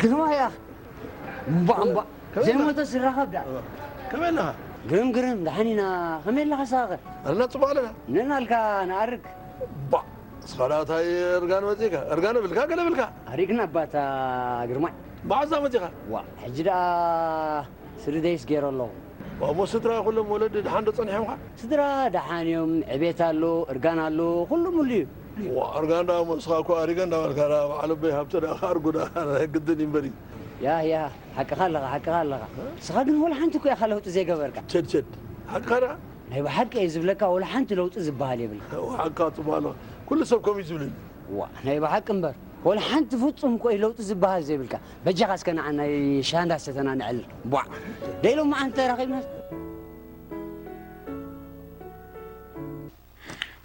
ግርማ እያ። እምቧ፣ እምቧ። ከመይ ኣለኻ? ዘይሞተ ዝራኸብ ደኣ። ከመይ ኣለኻ? ግርም፣ ግርም፣ ደሓን ኢና። ከመይ ኣለኻ ሳኸ? ኣለና፣ ጽቡቕ ኣለና። ነናልካ ንኣርግ። ባ፣ ንስኻ ደኣ እንታይ እርጋን መጺእካ? እርጋን እብልካ፣ ገለ እብልካ። ኣሪግና ኣባታ ግርማይ። መዓዝ ደኣ መጺእካ? ዋ፣ ሕጂ ደኣ ስሪ ደይስ ገይረ ኣለኹ። ዋሞ ስድራ ኩሎም ወለዲ ደሓን ዶ ጸኒሖምኻ? ስድራ ደሓን እዮም፣ ዕቤት ኣሎ፣ እርጋን ኣሎ፣ ኩሉ ሙሉ እዩ። ዋ፣ እርጋን ደኣ እሞ ንስኻ እኮ ኣሪገ እንዳበልካ ደኣ በዓል ኣቦይ ሃብተ ደኣ ክኣርጉ ደኣ ግድን እዩ እምበሪ። ያ፣ ያ፣ ሓቅኻ ኣለኻ፣ ሓቅኻ ኣለኻ። ንስኻ ግን ወላ ሓንቲ እኮ ኢኻ ለውጢ ዘይገበርካ። ቸድ፣ ቸድ፣ ሓቅኻ ደኣ? ናይ ብሓቂ እየ ዝብለካ፣ ወላ ሓንቲ ለውጢ ዝበሃል የብልካ። ሓቅኻ ጽቡቕ ኣለኻ። ኩሉ ሰብ ከምኡ እዩ ዝብለኒ። ዋ፣ ናይ ብሓቂ እምበር፣ ወላ ሓንቲ ፍጹም እኮ እዩ ለውጢ ዝበሃል ዘይብልካ። በጃኻ እስከ ንዓ ናይ ሻንዳ ሰተና ንዕልል። ቧዕ። ደይ ሎማዓንቲ ተራኺብናስ።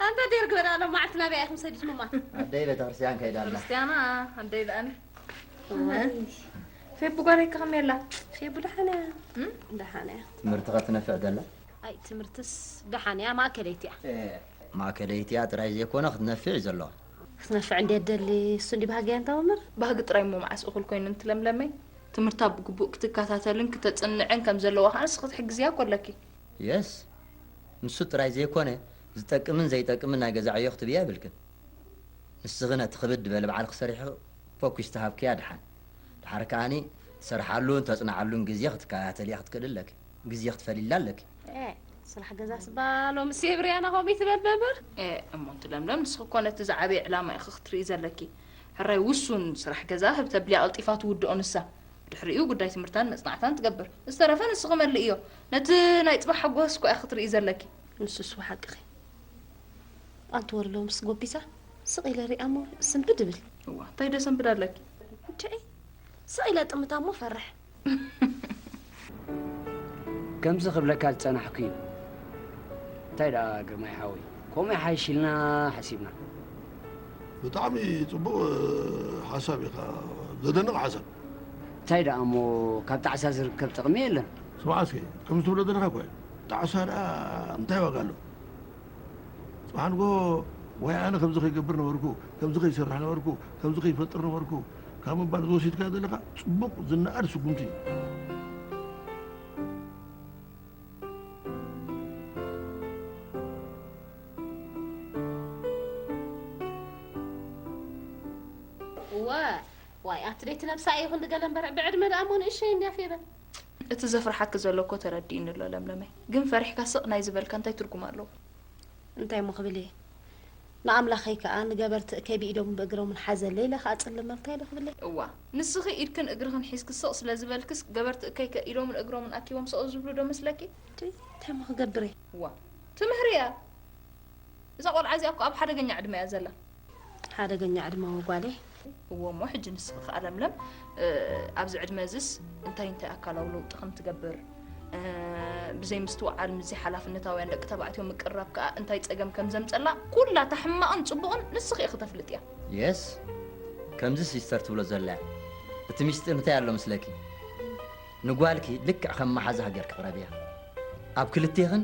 ኣንታ ደርግ በዳ ኣሎ መዓልቲ ናበይ ኢኹም ሰዲድኩማ? ኣደይ ቤተክርስትያን ከይዳ ኣላ። ክርስትያና ኣደይ ደኣኒ። እወ። ፌቡ ጓለይ ከመይ ኣላ? ፌቡ ደሓን እያ። እም? ደሓን እያ። ትምህርቲ ከትነፍዕ ደላ? ኣይ ትምህርትስ ደሓን እያ፣ ማእከለይቲ እያ። እ፣ ማእከለይቲ እያ ጥራይ ዘይኮነ ክትነፍዕ እዩ ዘለዋ። ክትነፍዕ እንድያ ትደሊ፣ እሱ እንዲ ባህጊ እያ እንተ እምበር። ባህጊ ጥራይ እሞ መዓስ እኹል ኮይኑ እንትለምለመይ? ትምህርታ ብግቡእ ክትከታተልን ክተጽንዕን ከም ዘለዋ ከኣ ንስኺ ክትሕግዝያ እኮ ኣለኪ። የስ፣ ንሱ ጥራይ ዘይኮነ፣ ዝጠቅምን ዘይጠቅምን ናይ ገዛ ዕዮ ክትብያ የብልክን። ንስኺ ነቲ ክብድ ዝበለ ባዕልኺ ሰሪሕኺ ፎኪስ ተሃብክያ ድሓን። ድሓር ከኣኒ ትሰርሓሉን ተጽንዓሉን ግዜ ክትከታተልያ ክትክእሊ ኣለኪ። ግዜ ክትፈልይላ ኣለኪ። ኤ፣ ስራሕ ገዛስ እባ ሎምስ የብርያና ከምኡ ትበል መምህር? ኤ፣ እሞ ኣንቲ ለምለም፣ ንስኺ እኮ ነቲ ዝዓበየ ዕላማ ኢኺ ክትርኢ ዘለኪ። ሕራይ ውሱን ስራሕ ገዛ ህብ ተብልያ ቀልጢፋ ትውድኦ ንሳ። ብድሕሪኡ ጉዳይ ትምህርታን መጽናዕታን ትገብር። ዝተረፈ ንስኺ መልእዮ። ነቲ ናይ ጽባሕ ሓጎስ እኮ ኢኺ ክትርኢ ዘለኪ። ንሱስ ሓቅኺ። ኣንቲ ወርሎ ምስ ጎቢሳ ስቕ ኢለ ሪኣ እሞ ስንብድ እብል። እዋ፣ እንታይ ደሰንብድ ኣለኪ? እንድዒ፣ ስቕ ኢለ ጥምታ እሞ ፈርሕ። ከምዚ ክብለካ ዝጸናሕኩ እዩ። እንታይ ደኣ ግርማይ ሓወይ፣ ከምኡ ይሓይሽ ኢልና ሓሲብና። ብጣዕሚ ጽቡቕ ሓሳብ ኢኻ፣ ዘደንቕ ሓሳብ። እንታይ ደኣ እሞ ካብ ጣዕሳ ዝርከብ ጥቕሚ የለን። ስማዕ እስከ፣ ከምዚ ትብሎ ዘለኻ እኮ እዩ። ጣዕሳ ደኣ እንታይ ዋጋ ኣለዎ? ጽባሕ ንግሆ ወይ ኣነ ከምዚ ከይገብር ነበርኩ፣ ከምዚ ከይሰርሕ ነበርኩ፣ ከምዚ ከይፈጥር ነበርኩ ካብ ምባል ዝወሲድካዮ ዘለኻ ጽቡቕ ዝነኣድ ስጉምቲ እዩ። እወ፣ ዋይ፣ ኣቲ ደይ ትነብሳ እየ ክንዲ ገለ እምበር፣ ብዕድመ ደኣ እሞ ንእሸይ እንድያ ፌበ። እቲ ዘፍርሓኪ ዘሎ እኮ ተረዲእኒ ኣሎ ለምለመይ። ግን ፈሪሕካ ስቕ ናይ ዝበልካ እንታይ ትርጉም ኣለዎ? እንታይ እሞ ክብል እየ? ንኣምላኸይ ከኣ ንገበርቲ እከይ ብኢዶምን ብእግሮምን ሓዘለይ ኢለ ከኣ ጽልመ እንታይ ኢለ ክብለይ? እዋ፣ ንስኺ ኢድክን እግርኽን ሒዝኪ ስቕ ስለ ዝበልክስ ገበርቲ እከይ ከ ኢዶምን እግሮምን ኣኪቦም ስቕ ዝብሉ ዶ መስለኪ? እቱይ፣ እንታይ እሞ ክገብር እየ? እዋ፣ ትምህሪ እያ። እዛ ቆልዓ እዚኣ እኮ ኣብ ሓደገኛ ዕድመ እያ ዘላ። ሓደገኛ ዕድመ ጓለይ። እዎ እሞ፣ ሕጂ ንስኺ ከኣ ለምለም፣ እ፣ ኣብዚ ዕድመ እዚስ እንታይ እንታይ ኣካላዊ ለውጢ ከም ትገብር፣ እ፣ ብዘይ ምስትውዓል ምስዚ ሓላፍነታውያን ደቂ ተባዕትዮ ምቅርራብ ከኣ እንታይ ጸገም ከም ዘምጸላ፣ ኩላ እታ ሕማቕን ጽቡቕን ንስኺ ኢኺ ተፍልጥያ። የስ፣ ከምዚ ሲስተር ትብሎ ዘላ እያ። እቲ ሚስጢር እንታይ ኣሎ መስለኪ? ንጓልኪ ልክዕ ከም መሓዛኺ ጌርኪ ቅረብያ። ኣብ ክልቴኽን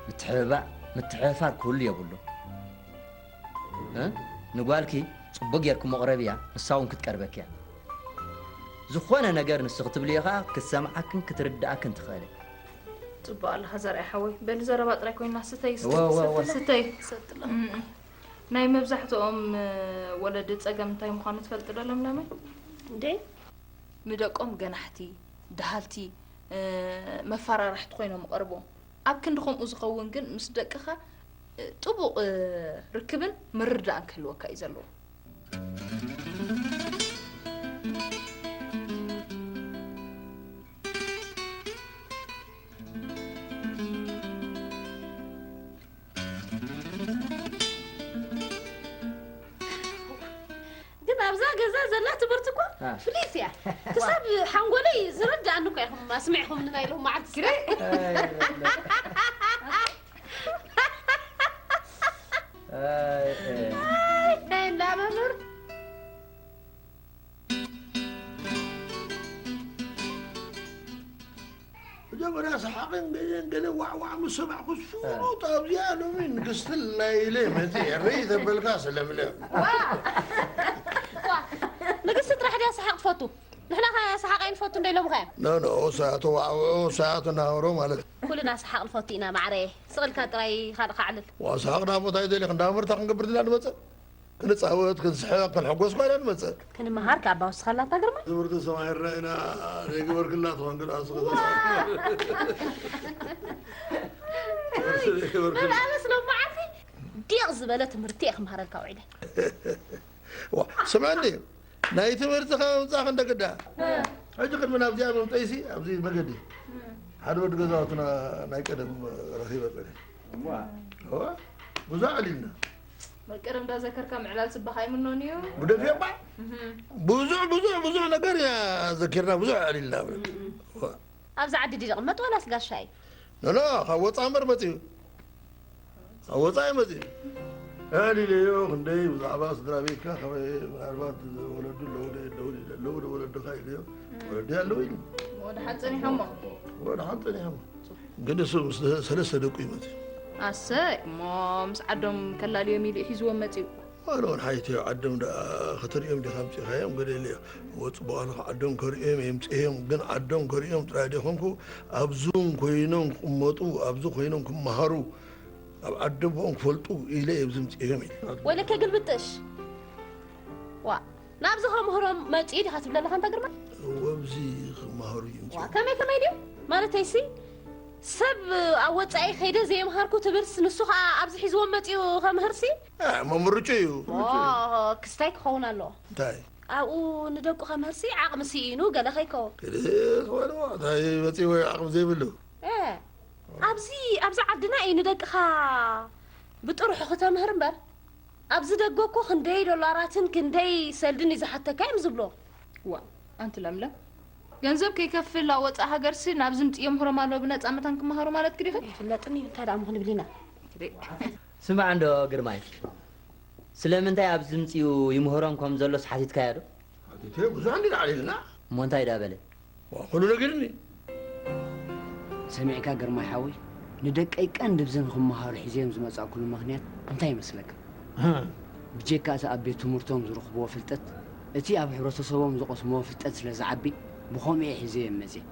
ምትሕብባእ፣ ምትሕፍፋር ክህሉ የብሉን። እ? ንጓልኪ ጽቡቕ ጌርኪ መቕረብያ፣ ንሳ እውን ክትቀርበኪ እያ። ዝኾነ ነገር ንስኺ ትብልዮ ኸኣ ክትሰምዓክን ክትርድኣክን ትኽእል እያ። ጽቡቕ ኣለኻ ዘርኣይ ሓወይ። በሊ ዘረባ ጥራይ ኮይና ስተይ፣ እወ፣ እወ፣ እወ። ስተይ። ሰጥላ። እም፣ እም። ናይ መብዛሕትኦም፣ እ፣ ወለዲ ጸገም እንታይ ምዃኑ ትፈልጢ ዶ ለምለመ? እንዴ? ንደቆም ገናሕቲ፣ ደሃልቲ፣ እ፣ መፈራርሕቲ ኮይኖም ይቐርብዎም። ኣብ ክንዲ ከምኡ ዝኸውን ግን ምስ ደቅኻ፣ እ፣ ጥቡቕ፣ እ፣ ርክብን ምርድዳእን ክህልወካ እዩ ዘለዎ። ግን ኣብዛ ገዛ ዘላ ትምህርቲ እኮ አ። ፍልይቲ እያ። ክሳብ ሓንጎለይ ዝርድኣኒ እኮ ኢኹም ኣስሚዕኹምኒ ናይ ሎም መዓልቲ ስራሕ። ኣይ፣ ኣይ፣ ኣይ። ኣይ፣ ናይ እንዳ መምህር። መጀመርያ ሰሓቕን ገለን ገለ ዋዕዋዕ ምስ ሰማዕኩስ፣ እ። ፍሉጥ ኣብዚኣ ሎሚ ንግስቲ ላይለ መጺኤ ርእይ ተበልካ ስለምለም። ዋ! ዋ! ንግስቲ ጥራሕ ድያ ሰሓቕ ትፈቱ? ንሕና ከ ሰሓቕ ኣይንፈቱ እንደ ኢሎምኻ እዮም። ኖ ኖ፣ ሰያቶ ዋዕውዑ፣ ሰያቶ ናህሮ ማለት። ኩልና ሰሓቕ ንፈቱ ኢና ማዕረየ። ስቕ ኢልካ ጥራይ ካልእ ከዕልል። ዋ፣ ሰሓቕ ዳሞ እንታይ ደሊኽ? እንዳ ምርታ ክንገብር ድና ንመጽእ? ክንጻወት፣ ክንስሕቕ፣ ክንሕጎስ ኮይና ንመጽእ። ክንመሃር ከኣ ኣባ ወስኻላታ ግርማ። ትምህርቲ ሰማሂርና ኢና፣ ዘይገበርክላ ትኾን ግን ኣስኺ። ዘይገበርክላ። ኣነስ ሎማዓንቲ ዲቕ ዝበለ ትምህርቲ እየ ክምሃረልካ ውዒለ። ዋ፣ ስምዐኒ፣ ናይ ትምህርቲ ካብ ምምጻእኺ እንደ ግዳ። ሕጂ ቅድሚ ናብዚኣ ምምጸይሲ፣ ኣብዚ መገዲ ሓደ ወዲ ገዛውትና ናይ ቀደም ረኺበ ጸኒሐ። እዋ። እዋ፣ ብዙሕ ኣዕሊልና። መቀደም እንዳዘከርካ ምዕላል ጽባሕ ኣይምኖን እዩ። ብደፊ እባ እህ። ብዙሕ፣ ብዙሕ፣ ብዙሕ ነገር ኢና ዘኪርና፣ ብዙሕ ኣዕሊልና። እህ። እዋ። ኣብዚ ዓዲ ድዩ ዝቕመጥ ዋላስ ጋሻ እዩ? ኖ፣ ኖ፣ ካብ ወጻኢ እምበር መጺኡ። ካብ ወጻኢ መጺኡ። ኣዕሊለዮ ክንደይ ብዛዕባ ስድራ ቤትካ ከመይ ምናልባት ወለዱ ኣለዉ ዶ የለዉን ኢለ፣ ኣለዉ ዶ ወለድኻ ኢለዮ። እም። ወለዲ ኣለዉ ኢሉ። ወደ ሓን ጸኒሖሞ። ወደ ሓን ጸኒሖሞ። ግን እሱ ምስ ሰለስተ ደቁ እዩ መጺኡ። ኣሰይ፣ እሞ ምስ ዓዶም ከላልዮም ኢሉ እዩ ሒዝዎም መጺኡ። ዋላ እውን ሓይቲ ዓዶም ደኣ ከተርእዮም ዲኻ ኣምጺኻዮም? ገለ ኢለ እየ። እወ፣ ጽቡቕ ኣለኻ። ዓዶም ከርእዮም እየ ኣምጺኤዮም። ግን ዓዶም ከርእዮም ጥራይ ደይኮንኩ፣ ኣብዚ እውን ኮይኖም ክቕመጡ፣ ኣብዚ ኮይኖም ክመሃሩ፣ ኣብ ዓዲ ኣቦኦም ክፈልጡ ኢለ እየ ኣብዚ ኣምጺኤዮም ኢለ። ወለከ ግልብጥሽ። ዋ፣ ናብዚ ከምህሮም መጺኡ ዲኻ ትብል ኣለኻ ኣንታ ግርማ? እወ፣ ኣብዚ ክመሃሩ እዩ ዋ፣ ኣምጺኤዮም። ከመይ ከመይ ድዩ? ማለተይሲ፣ ሰብ ኣብ ወጻኢ ከይደ ዘየምሃርኩ ትብልስ፣ ንሱ ኸኣ ኣብዚ ሒዝዎም መጺኡ ከምህርሲ? እ፣ እሞ ምርጭ እዩ። ኦ፣ ክስታይ ክኸውን ኣለዎ። እንታይ? ኣብኡ ንደቁ ከምህርሲ ዓቕሚ ስኢኑ ገለ ከይከውን። ክልእ ዝበልዎ፣ እንታይ መጺኡ ዓቕሚ ዘይብሉ? እ፣ ኣብዚ፣ ኣብዚ ዓድና እዩ ንደቅኻ ብጥርሑ ክተምህር እምበር፣ ኣብዚ ደገ እኮ ክንደይ ዶላራትን ክንደይ ሰልድን እዩ ዝሓተካ እዮም ዝብሎ። ዋ፣ ኣንቲ ለምለም፣ ገንዘብ ከይከፍል ኣብ ወጻኢ ሃገርሲ ናብዚ ምጽእ የምህሮም ኣሎ ብነጻ መታን ክመሃሩ ማለትኪ ዲኺ? ይፍለጥኒ እዩ፣ እንታይ ደኣ ምኹን ይብል ኢና። ስማዕ እንዶ ግርማይ፣ ስለምንታይ ኣብዚ ምጽኡ ይምህሮም ከም ዘሎስ ሓቲትካዮ ዶ? ሓቲተ፣ ብዙሕ እንዲና ዓሊልና። እሞ እንታይ ደኣ በለ? ዋ፣ ኩሉ ነጊሩኒ። ሰሚዕካ ግርማይ ሓወይ፣ ንደቀይ ቀንዲ ብዚ ንኽመሃሩ ሒዘዮም ዝመጻእኩሉ ምኽንያት እንታይ ይመስለካ? እ። ብጀካ እቲ ኣብ ቤት ትምህርቶም ዝረኽብዎ ፍልጠት፣ እቲ ኣብ ሕብረተሰቦም ዝቐስምዎ ፍልጠት ስለ ዝዓቢ፣ ብኸምኡ እየ ሒዘዮም መጽየ።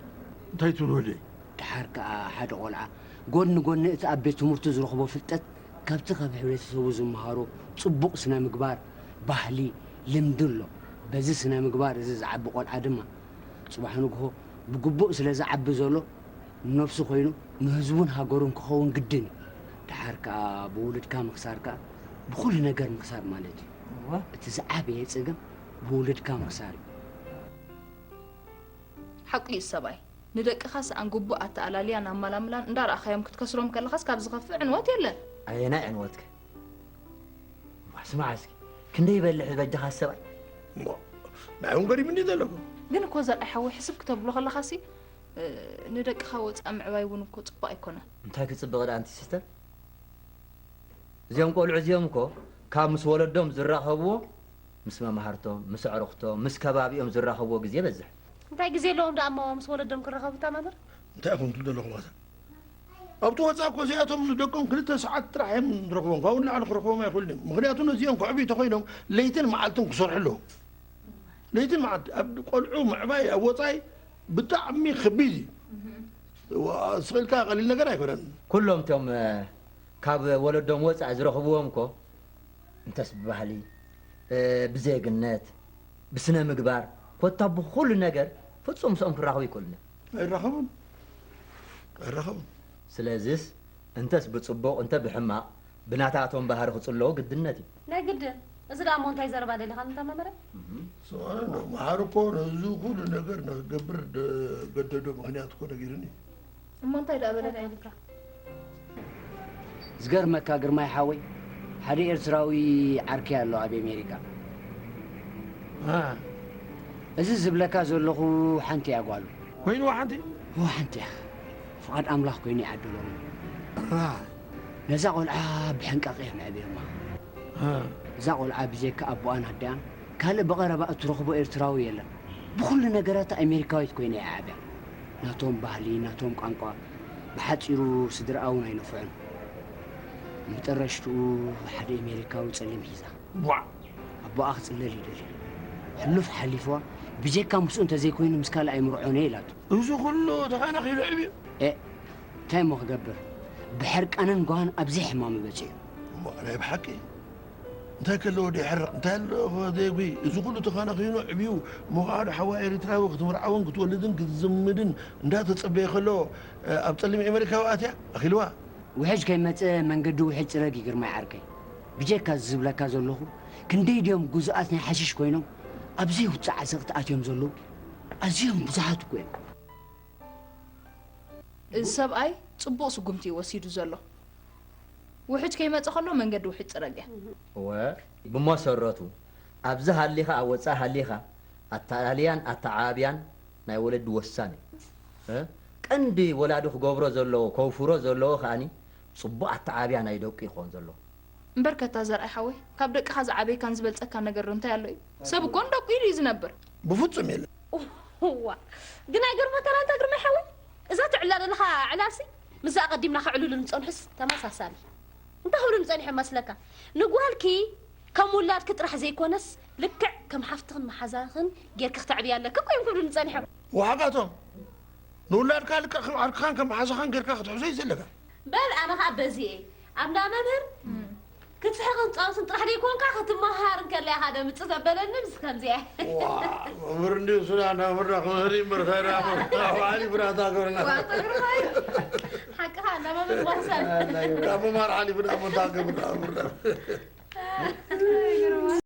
እንታይ ትብል ወደይ? ደሓር ከኣ ሓደ ቆልዓ ጎኒ ጎኒ እቲ ኣብ ቤት ትምህርቱ ዝረኽቦ ፍልጠት ካብቲ ካብ ሕብረተሰቡ ዝመሃሮ ጽቡቕ ስነ ምግባር፣ ባህሊ፣ ልምዲ ኣሎ። በዚ ስነ ምግባር እዚ ዝዓቢ ቆልዓ ድማ ጽባሕ ንግሆ ብግቡእ ስለ ዝዓቢ ዘሎ ንነብሱ ኮይኑ ንህዝቡን ሃገሩን ክኸውን ግድን እዩ። ደሓር ከኣ ብውሉድካ ምኽሳር ከኣ ብኹሉ ነገር ምኽሳር ማለት እዩ። እወ። እቲ ዝዓበየ ጸገም ብውሉድካ ምኽሳር እዩ። ሓቁ እዩ ሰብኣይ። ንደቅኻ ሰኣን ግቡእ ኣተኣላልያን ኣመላምላን እንዳረኣኻዮም ክትከስሮም ከለኻስ ካብ ዝኸፍእ ዕንወት የለን። ኣየናይ ዕንወትከ? ዋ፣ ስማዕ እስኪ፣ ክንደይ ይበልሕ በጃኻ ሰብኣይ? እሞ፣ ንዓይ እውን ገሪሙኒ ዘለኹ። ግን እኮ ዘርኣይ ሓወይ፣ ሕስብ ክተብሎ ከለኻሲ፣ እ፣ ንደቅኻ ወጻኢ ምዕባይ እውን እኮ ጽቡቕ ኣይኮነን። እንታይ ክጽብቕ ደኣ ኣንቲ ሲስተር? እዚኦም ቆልዑ እዚኦም እኮ ካብ ምስ ወለዶም ዝራኸብዎ፣ ምስ መማህርቶም፣ ምስ ኣዕሩኽቶም፣ ምስ ከባቢኦም ዝራኸብዎ ግዜ ይበዝሕ። እንታይ ግዜ ኣለዎም ደኣ እሞ ምስ ወለዶም ክራኸቡ እታ መምህር? እንታይ ኢኹም ትብሉ ዘለኹም ኣታ? ኣብቲ ወጻኢ እኮ እዚኣቶም ንደቆም ክልተ ሰዓት ጥራሕ እዮም ዝረኽቦም፣ ካብኡ ንላዕሊ ክረኽቦም ኣይኽእሉን እዮም። ምኽንያቱ ነዚኦም ከዕብዩ ተኾይኖም ለይትን መዓልትን ክሰርሑ ኣለዎም። ለይትን መዓልቲ ኣብ ቆልዑ ምዕባይ ኣብ ወጻኢ ብጣዕሚ ከቢድ እዩ። ዋ-፣ ስቕ ኢልካ ቀሊል ነገር ኣይኮነን። ኩሎም እቶም፣ እ፣ ካብ ወለዶም ወጻኢ ዝረኽብዎም እኮ እንተስ ብባህሊ፣ እ፣ ብዜግነት፣ ብስነ ምግባር፣ ኮታ ብኹሉ ነገር ፍጹም ምስኦም ክራኸቡ ኣይክእሉን እዮም። ኣይራኸቡን። ኣይራኸቡን። ስለዚስ እንተስ ብጽቡቕ እንተ ብሕማቕ ብናታቶም ባህሪ ክጽለዉ ግድነት እዩ። ናይ ግድን። እዚ ደኣ እሞ እንታይ ዘረባ ደሊኻ ንታ መምህረይ? እህ። ስምዖን እንዶ መሓሪ እኮ ነዚ ኩሉ ነገር ንክገብር ደገደዶ ምኽንያት እኮ ነጊሩኒ። እሞ እንታይ ደኣ በለካ? እንታይ ኢልካ? ዝገርመካ ግርማይ ሓወይ፣ ሓደ ኤርትራዊ ዓርከይ ኣሎ ኣብ ኣሜሪካ። እ። እዚ ዝብለካ ዘለኹ ሓንቲ እያ ጓሉ። ኮይንዋ ሓንቲ? እወ፣ ሓንቲ እያ። ፍቓድ ኣምላኽ ኮይኑ ይዓደሎም። ራ። ነዛ ቖልዓ ብሕንቃቕ እዮም ኣዕብዮማ። እ። እዛ ቖልዓ ብጀካ ኣቦኣን ኣደኣን ካልእ ብቐረባ እትረኽቦ ኤርትራዊ የለን። ብኹሉ ነገራታ ኣሜሪካዊት ኮይና እያ ዓብያ። ናቶም ባህሊ፣ ናቶም ቋንቋ፣ ብሓጺሩ ስድራኣ እውን ኣይነፍዑን። መጠረሽትኡ ሓደ ኣሜሪካዊ ጸሊም ሒዛ። ቧዕ! ኣቦኣ ክጽለል ይደሊ። ሕሉፍ ሓሊፍዋ፣ ብጀካ ምስኡ እንተዘይኮይኑ ምስ ካልእ ኣይምርዖን እየ ኢላቶ። እዚ ኩሉ ተኻናኺሉ ዕብዩ? ኤእ፣ እንታይ እሞ ክገብር? ብሕርቃንን ጓህን ኣብዚ ሕማሙ በጺሑ። እሞ ናይ ብሓቂ እንታይ ከለዎ ደይሕረቕ፣ እንታይ ኣለዎ ደየጉይ? እዚ ኩሉ ተኻናኺኑ ዕብዩ፣ እሞ ከዓ ዶ ሓዋ ኤሪትራዊ ክትምርዓውን ክትወልድን ክትዝምድን እንዳተጸበየ ከሎ፣ ኣብ ጸሊም ኤመሪካዊ ኣትያ ኣኺልዋ? ውሕጅ ከይመጸ መንገዲ ውሕጅ ጽረግ እዩ ግርማይ ዓርከይ። ብጀካ እዚ ዝብለካ ዘለኹ፣ ክንደይ ድዮም ግዙኣት ናይ ሓሽሽ ኮይኖም፣ ኣብ ዘይውጻእ ዓዘቕቲ ኣትዮም ዘለዉ? ኣዝዮም ብዙሓት እኮ እዮም። እዚ ሰብኣይ ጽቡቕ ስጉምቲ እዩ ወሲዱ ዘሎ። ውሕጅ ከይመጸ ከሎ መንገዲ ውሕጅ ጽረግ እያ። እወ፣ ብመሰረቱ ኣብዚ ሃሊኻ ኣብ ወጻኢ ሃሊኻ ኣተኣላልያን ኣተዓባብያን ናይ ወለዲ ወሳኒ እዩ። እ? ቀንዲ ወላዲ ክገብሮ ዘለዎ፣ ከውፍሮ ዘለዎ ከኣኒ ጽቡቕ ኣተዓብያ ናይ ደቁ ይኾን ዘለዎ። እምበር ከታ ዘርኣይ ሓወይ፣ ካብ ደቅኻ ዝዓበየካን ዝበልጸካን ነገር ዶ እንታይ ኣሎ እዩ? ሰብ እኮ ንደቁ ኢሉ እዩ ዝነብር። ብፍጹም የለን። እዋ ግን ኣይገርመካን ኣንታ ግርማይ ሓወይ፣ እዛ ትዕላ ዘለኻ ዕላልሲ ምስዛ ኣቐዲምና ከዕልሉ ንጸንሑስ ተመሳሳሊ። እንታይ ክብሉ ንጸኒሖም መስለካ? ንጓልኪ ከም ውላድኪ ጥራሕ ዘይኮነስ ልክዕ ከም ሓፍትኽን መሓዛኽን ጌርኪ ክተዕብያ ኣለኪ እኮ እዮም ክብሉ ንጸኒሖም። ወሓጋቶም ንውላድካ ልክዕ ከም ዓርክኻን ከም መሓዛኻን ጌርካ ክትሕዞ እዩ ዘለካ። በል ኣነ ኸዓ በዚ እየ ኣብ እንዳ መምህር ክትስሕቕን ክትጻወትን ጥራሕ ደይኮንካ ክትመሃር እንከላ ኢኻ ደምጽ ዘበለኒ ምስ ከምዚኣ እየ። ዋ መምህር እንድዩ ስና እንዳ መምህርና ክምህር እዩ እምበር ኸይዳ ባዕሊ ብራታ ገብርና። ሓቅኻ እንዳ መምህር ዋሳን ካብ ምምሃር ሓሊፍና እሞ እንታይ ገብርና መምህርና።